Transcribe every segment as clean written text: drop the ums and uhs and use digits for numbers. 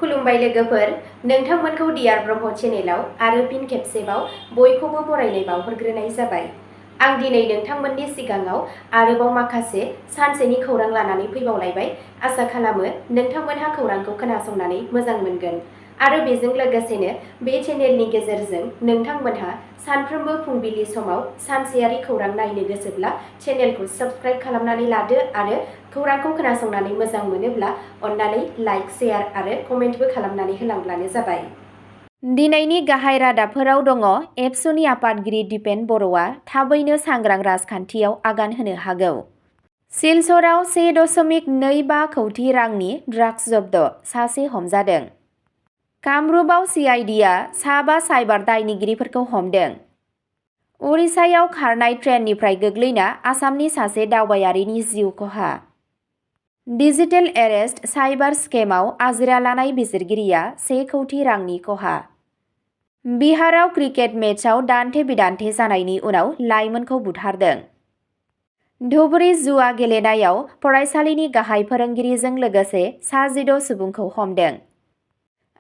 खुलुमबाय लोगोफोर, नोंथांमोनखौ डियार ब्रह्म चेनेलाव आरो फिन खेबसेबाव बयखौबो बरायनाय बावहरग्रोनाय जाबाय। आं दिनै नोंथांमोननि सिगाङाव आरोबाव माखासे सानसेनि खौरां लानानै फैबावलायबाय। आसा खालामो नोंथांमोनहा खौरांखौ खोनासंनानै मोजां मोनगोन आरो बेजों लोगोसेनो बे चेनेलनि गेजेरजों नोंथांमोनहा सानफ्रोमबो फुंबिलि समाव सानसेयारि खौरां नायनो गोसोब्ला चेनेलखौ साबस्क्राइब खालामनानै लादो आरो खौरांखौ खोनासंनानै मोजां मोनोब्ला अन्नानै लाइक, शेयार आरो कमेन्टबो खालामनानै होलांब्लानो जाबाय। दिनैनि गाहाय रादाबफोराव दङ। एबसुनि आफादगिरि दिपेन बर'आ थाबैनो सांग्रां राजखान्थियाव आगान होनो हागौ। सिलचराव 1.25 कौटि रांनि ड्राग्स जब्द, सासे हमजादों। कामरुपआव CIDआ 5 साइबार दायनिगिरिफोरखौ हमदों। उरिष्यायाव खारनाय ट्रेननिफ्राय गोग्लैना आसामनि सासे दावबायारिनि जिउ खहा। डिजिटेल एरेस्ट साइबार स्केमआव आजिरा लानाय बिजिरगिरिया 1 कौटि रांनि खहा। बिहाराव क्रिकेट मेचआव दान्थे-बिदान्थे जानायनि उनाव लाइमोनखौ बुथारदों। धुबुरी जुवा गेलेनायाव फरायसालिनि गाहाय फोरोंगिरिजों लोगोसे 16 सुबुंखौ हमदों।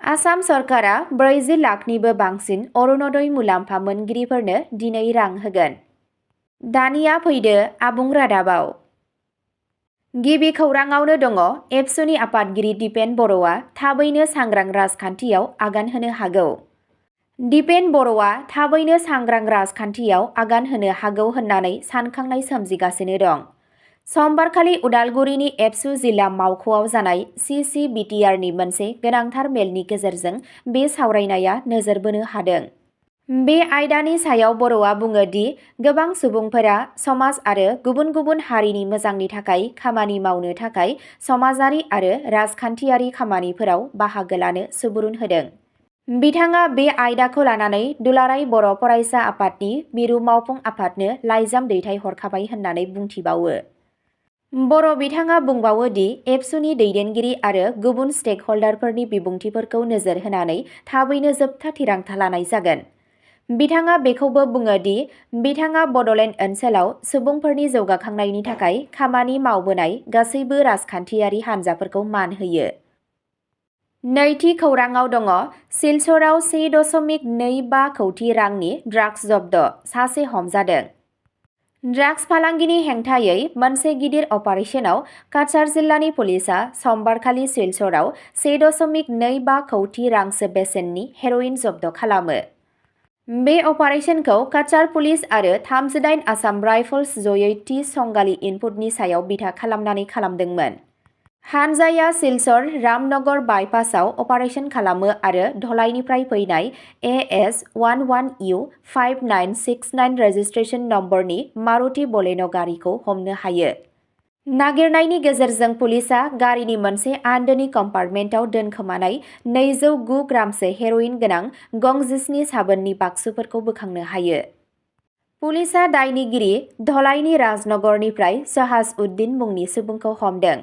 आसाम सरकारा 40 लाखनिबो बांसिन अरुणोदय मुलाम्फा मोनगिरिफोरनो दिनै रां होगोन। दानिया फैदो आबुं रादाबाव। गिबि खौराङावनो दङ। एबसुनि आफादगिरि दिपेन बर'आ थाबैनो सांग्रां राजखान्थियाव आगान होनो हागौ। दिपेन बर'आ थाबैनो सांग्रां राजखान्थियाव आगान होनो हागौ होननानै सानखांनाय सोमजिगासिनो दं। समबारखालि उदालगुरिनि एबसु जिल्ला मावख'आव जानाय CC-BTRनि मोनसे गोनांथार मेलनि गेजेरजों बे सावरायनाया नोजोर बोनो हादों। बे आयदानि सायाव बर'आ बुङो दि गोबां सुबुंफोरा समाज आरो गुबुन गुबुन हारिनि मोजांनि थाखाय खामानि मावनो थाखाय समाजारि आरो राजखान्थियारि खामानिफोराव बाहागो लानो सुबुरुन होदों। बिथाङा बे आयदाखौ लानानै दुलाराय बर' फरायसा आफादनि मिरु मावफुं आफादनो लाइजाम दैथायहरखाबाय होननानै बुंथिबावो। बिथाङा बुंबावो दि एबसुनि दैदेनगिरि आरो गुबुन स्टेकहल्डारफोरनि बिबुंथिफोरखौ नोजोर होनानै थाबैनो जोबथा थिरांथा लानाय जागोन। बिथाङा बेखौबो बुङो दि बिथाङा बड'लेण्ड ओनसोलाव सुबुंफोरनि जौगाखांनायनि थाखाय खामानि मावबोनाय गासैबो राजखान्थियारि हान्जाफोरखौ मान होयो। नैथि खौराङाव दङ। सिलचराव 1.25 कौटि रांनि ड्राग्स जब्द, सासे हमजादों। ड्राग्स फालांगिनि हेंथायै मोनसे गिदिर अपारेशनाव काछार जिल्लानि पुलिसआ समबारखालि सिलचराव 1.25 कौटि रांसो बेसेननि हेर'इन जब्द खालामो। बे अपारेशनखौ काछार पुलिस आरो 38 आसाम राइफल्स जयै थि संगालि इनपुटनि सायाव बिथा खालामनानै खालामदोंमोन। हानजाया सिलचर रामनगर बाइपासआव अपारेशन खालामो आरो धलाईनिफ्राय फैनाय AS11U 5969 रेजिस्ट्रेशन नम्बरनि मारुति बलेन' गारिखौ हमनो हायो। नागिरनायनि गेजेरजों पुलिसआ गारिनि मोनसे आन्दोनि कम्पार्टमेन्टआव दोनखोमानाय 209 ग्रामसो हेर'इन गोनां गं 17 साबोननि बाक्सुफोरखौ बोखांनो हायो। पुलिसआ दायनिगिरि धलाईनि राजनगरनिफ्राय सहाज उद्दिन मुंनि सुबुंखौ हमदों।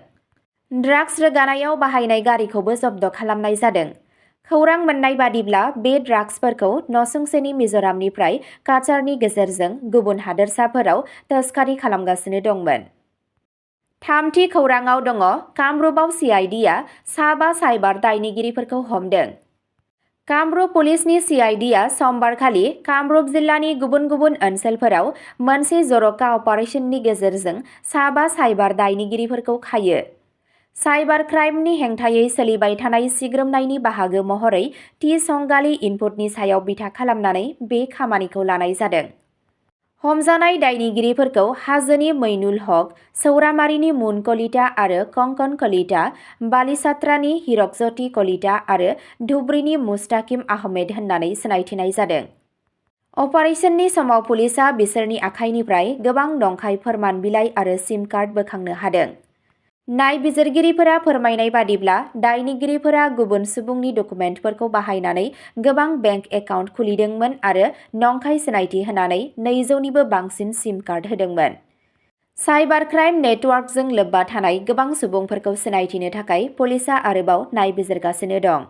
ड्राग्स रोगानायाव बाहायनाय गारिखौबो जब्द खालामनाय जादों। खौरां मोननाय बादिब्ला बे ड्राग्सफोरखौ नसुंसेनि मिज'रामनिफ्राय काछारनि गेजेरजों गुबुन हादोरसाफोराव तस्कारि खालामगासिनो दंमोन। थामथि खौराङाव दङ। कामरुपआव CIDआ 5 साइबार दायनिगिरिफोरखौ हमदों। कामरुप पुलिसनि CIDआ समबारखालि कामरुप जिल्लानि गुबुन गुबुन ओनसोलफोराव मोनसे जर'खा अपारेशननि गेजेरजों 5 साइबार दायनिगिरिफोरखौ खायो। साइबार क्राइमनि हेंथायै सोलिबाय थानाय सिग्रोमनायनि बाहागो महरै थि संगालि इनपुटनि सायाव बिथा खालामनानै बे खामानिखौ लानाय जादों। हमजानाय दायनिगिरिफोरखौ हाजोनि मैनुल हक, सौरामारिनि मुन कलिता आरो कंकन कलिता, बालिसात्रानि हिरकजति कलिता आरो धुब्रीनि मुस्ताकिम आहमेद होननानै सिनायथिनाय जादों। अपारेशननि समाव पुलिसआ बिसोरनि आखाइनिफ्राय गोबां नंखाय फोरमान बिलाइ आरो सिम कार्ड बोखांनो हादों। नायबिजिरगिरिफोरा फोरमायनाय बादिब्ला दायनिगिरिफोरा गुबुन सुबुंनि डकुमेन्टफोरखौ बाहायनानै गोबां बेंक एकाउन्ट खुलिदोंमोन आरो नंखाय सिनायथि होनानै 200निबो बांसिन सिम कार्ड होदोंमोन। साइबार क्राइम नेटवर्कजों लोब्बा थानाय गोबां सुबुंफोरखौ सिनायथिनो थाखाय पुलिसआ आरोबाव नायबिजिरगासिनो दं।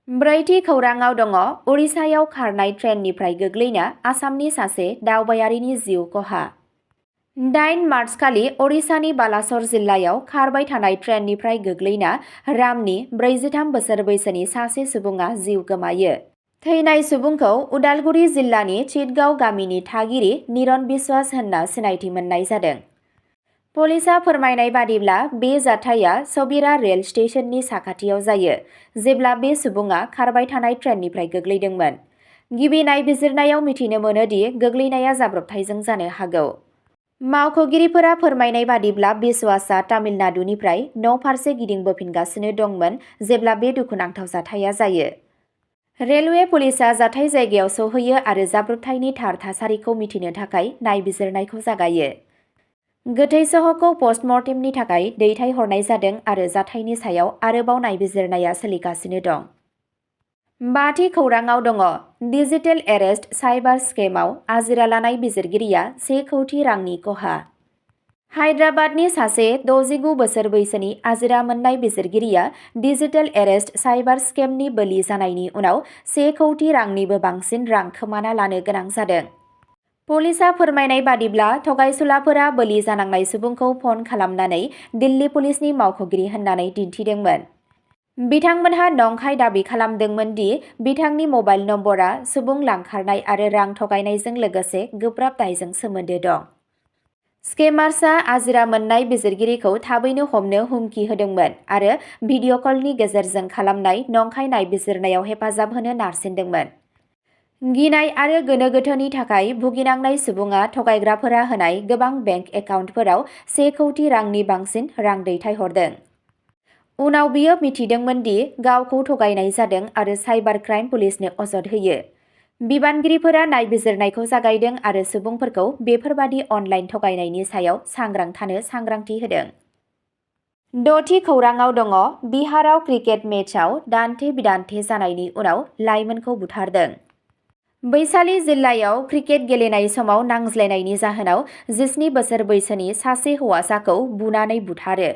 ब्रैथि खौराङाव दङ। उरिष्यायाव खारनाय ट्रेननिफ्राय गोग्लैना आसामनि सासे दावबायारिनि जिउ खहा। 8 मार्चखालि ओडिशानि बालासर जिल्लायाव खारबाय थानाय ट्रेननिफ्राय गोग्लैना रामनि 43 बोसोर बैसोनि सासे सुबुङा जिउ गोमायो। थैनाय सुबुंखौ उदालगुरि जिल्लानि चिटगाव गामिनि थागिरि निरन बिश्वास होनना सिनायथि मोननाय जादों। पुलिसा फोरमायनाय बादिब्ला बे जाथाया सबिरा रेल स्टेशननि साखाथियाव जायो, जेब्ला बे सुबुङा खारबाय थानाय ट्रेननिफ्राय गोग्लैदोंमोन। गिबि नायबिजिरनायाव मिथिनो मोनो दि गोग्लैनाया जाब्रबथायजों जानो हागौ। मावख'गिरिफोरा फोरमायनाय बादिब्ला बिश्वासआ तामिलनाडुनिफ्राय न'फारसे गिदिंबोफिनगासिनो दंमोन जेब्ला बे दुखुनांथाव जाथाया जायो। रेलवे पुलिसा जाथाय जायगायाव सौहैयो आरो जाब्रबथायनि थार थासारिखौ मिथिनो थाखाय नायबिजिरनायखौ जागायो। गोथै सह'खौ पस्टमर्टेमनि थाखाय दैथायहरनाय जादों आरो जाथायनि सायाव आरोबाव नायबिजिरनाया सोलिगासिनो दं। बाथि खौराङाव दङ। डिजिटेल एरेस्ट साइबार स्केमआव आजिरा लानाय बिजिरगिरिया 1 कौटि रांनि खहा। हायद्राबादनि सासे 69 बोसोर बैसोनि आजिरा मोननाय बिजिरगिरिया डिजिटेल एरेस्ट साइबार स्केमनि बोलि जानायनि उनाव 1 कौटि रांनिबो बांसिन रां खोमाना लानो गोनां जादों। पुलिसा फोरमायनाय बादिब्ला थगायसुलाफोरा बोलि जानांनाय सुबुंखौ फन खालामनानै दिल्ली पुलिसनि मावख'गिरि होननानै दिन्थिदोंमोन। बिथांमोनहा नंखाय दाबि खालामदोंमोन दि बिथांनि मबाइल नम्बरा सुबुं लांखारनाय आरो रां थगायनायजों लोगोसे गोब्राब दायजों सोमोन्दो दं। स्केमार्सआ आजिरा मोननाय बिजिरगिरिखौ थाबैनो हमनो हुमखि होदोंमोन आरो भिडिअ' कलनि गेजेरजों खालामनाय नंखाय नायबिजिरनायाव हेफाजाब होनो नारसिनदोंमोन। गिनाय आरो गोनो गोथोनि थाखाय भुगिनांनाय सुबुङा थगायग्राफोरा होनाय गोबां बेंक एकाउन्टफोराव 1 कौटि रांनि बांसिन रां दैथायहरदों। उनाव बियो मिथिदोंमोन दि गावखौ थगायनाय जादों आरो साइबार क्राइम पुलिसनो अजद होयो। बिबानगिरिफोरा नायबिजिरनायखौ जागायदों आरो सुबुंफोरखौ बेफोरबादि अनलाइन थगायनायनि सायाव सांग्रां थानो सांग्रांथि होदों। 6थि खौराङाव दङ। बिहाराव क्रिकेट मेचआव दान्थे-बिदान्थे जानायनि उनाव लाइमोनखौ बुथारदों। बैशाली जिल्लायाव क्रिकेट गेलेनाय समाव नांज्लायनायनि जाहोनाव 17 बोसोर बैसोनि सासे हौवासाखौ बुनानै बुथारो।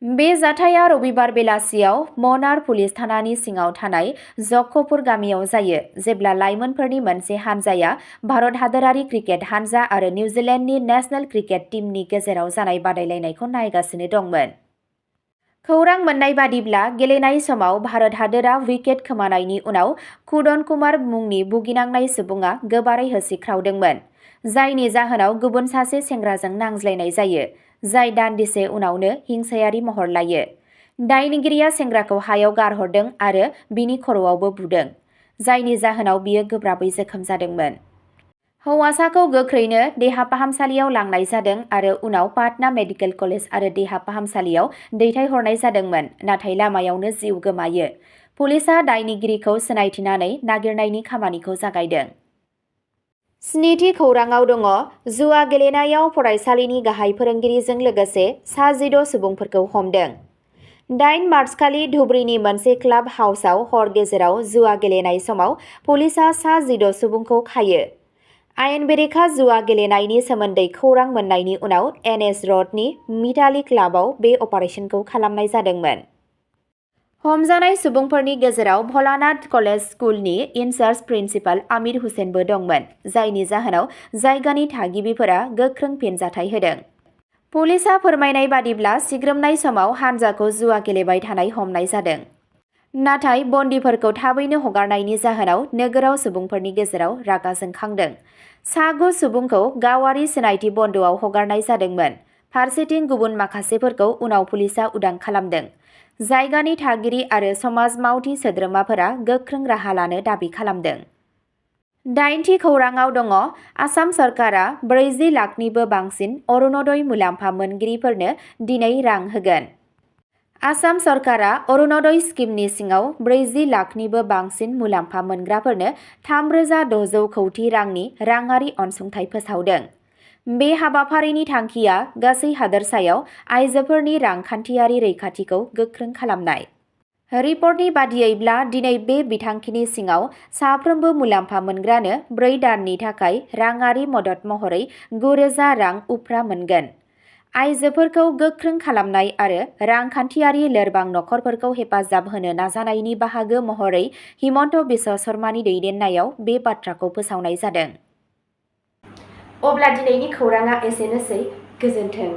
बे जाथाया रबिबार बेलासियाव मनार पुलिस थानानि सिङाव थानाय जखपुर गामियाव जायो, जेब्ला लाइमोनफोरनि मोनसे हानजाया भारत हादोरारि क्रिकेट हानजा आरो निउजिलेन्डनि नेशनेल क्रिकेट टीमनि गेजेराव जानाय बादायलायनायखौ नायगासिनो दंमोन। खौरां मोन्नाय बादिब्ला गेलेनाय समाव भारत हादोरा विकेट खोमानायनि उनाव कुदन कुमार मुंनि भुगिनांनाय सुबुङा गोबारै होसिख्रावदोंमोन, जायनि जाहोनाव गुबुन सासे सेंग्राजों नांज्लायनाय जायो, जाय दान्दिसे उनावनो हिंसायारि महर लायो। दायनिगिरिया सेंग्राखौ हायाव गारहरदों आरो बिनि खर'आवबो बुदों, जायनि जाहोनाव बियो गोब्राबै जोखोम जादोंमोन। हौवासाखौ गोख्रैनो देहा फाहामसालियाव लांनाय जादों आरो उनाव पाटना मेडिकेल कलेज आरो देहा फाहामसालियाव दैथायहरनाय जादोंमोन, नाथाय लामायावनो जिउ गोमायो। पुलिसा दायनिगिरिखौ सिनायथिनानै नागिरनायनि खामानिखौ जागायदों। 7थि खौराङाव दङ। जुवा गेलेनायाव फरायसालिनि गाहाय फोरोंगिरिजों लोगोसे सा 16 सुबुंफोरखौ हमदों। 8 मार्चखालि धुबरीनि मोनसे क्लाब हाउसआव हर गेजेराव जुवा गेलेनाय समाव पुलिसा सा 16 सुबुंखौ खायो। आयेन बेरेखा जुवा गेलेनायनि सोमोन्दै खौरां मोन्नायनि उनाव NS र'डनि मिताली क्लाबआव बे अपारेसनखौ खालामनाय जादोंमोन। हमजानाय सुबुंफोरनि गेजेराव भलानाथ कलेज स्कुलनि इनचार्ज प्रिन्सिपाल आमिर हुसेनबो दंमोन, जायनि जाहोनाव जायगानि थागिबिफोरा गोख्रों फिनजाथाय होदों। पुलिसा फोरमायनाय बादिब्ला सिग्रोमनाय समाव हानजाखौ जुवा गेलेबाय थानाय हमनाय जादों। नाथाय बन्दिफोरखौ थाबैनो हगारनायनि जाहोनाव नोगोराव सुबुंफोरनि गेजेराव रागा जोंखांदों। सा 9 सुबुंखौ गावारि सिनायथि बन्द'आव हगारनाय जादोंमोन। फारसेथिं गुबुन माखासेफोरखौ उनाव पुलिसा उदां खालामदों। जायगानि थागिरि आरो समाज मावथि सोद्रोमाफोरा गोख्रों राहा लानो दाबि खालामदों। 8थि खौराङाव दङ। आसाम सरकारा 40 लाखनिबो बांसिन अरुणोदय मुलाम्फा मोनगिरिफोरनो दिनै रां होगोन। आसाम सरकारा अरुणोदय स्किमनि सिङाव 40 लाखनिबो बांसिन मुलाम्फा मोनग्राफोरनो 3,600 कौटि रांनि राङारि अनसुंथाइ फोसावदों। बे हाबाफारिनि थांखिया गासै हादोरसायाव आइजोफोरनि रांखान्थियारि रैखाथिखौ गोख्रों खालामनाय। रिपर्टनि बादियैब्ला दिनै बे बिथांखिनि सिङाव साफ्रोमबो मुलाम्फा मोनग्रानो 4 दाननि थाखाय राङारि मदद महरै 9,000 रां उफ्रा मोनगोन। आइजोफोरखौ गोख्रों खालामनाय आरो रांखान्थियारि लोरबां नखरफोरखौ हेफाजाब होनो नाजानायनि बाहागो महरै हिमन्त बिश्व शर्मानि दैदेननायाव बे बाथ्राखौ फोसावनाय जादों। अब्ला दिनैनि खौराङा एसेनोसै। गोजोन्थों।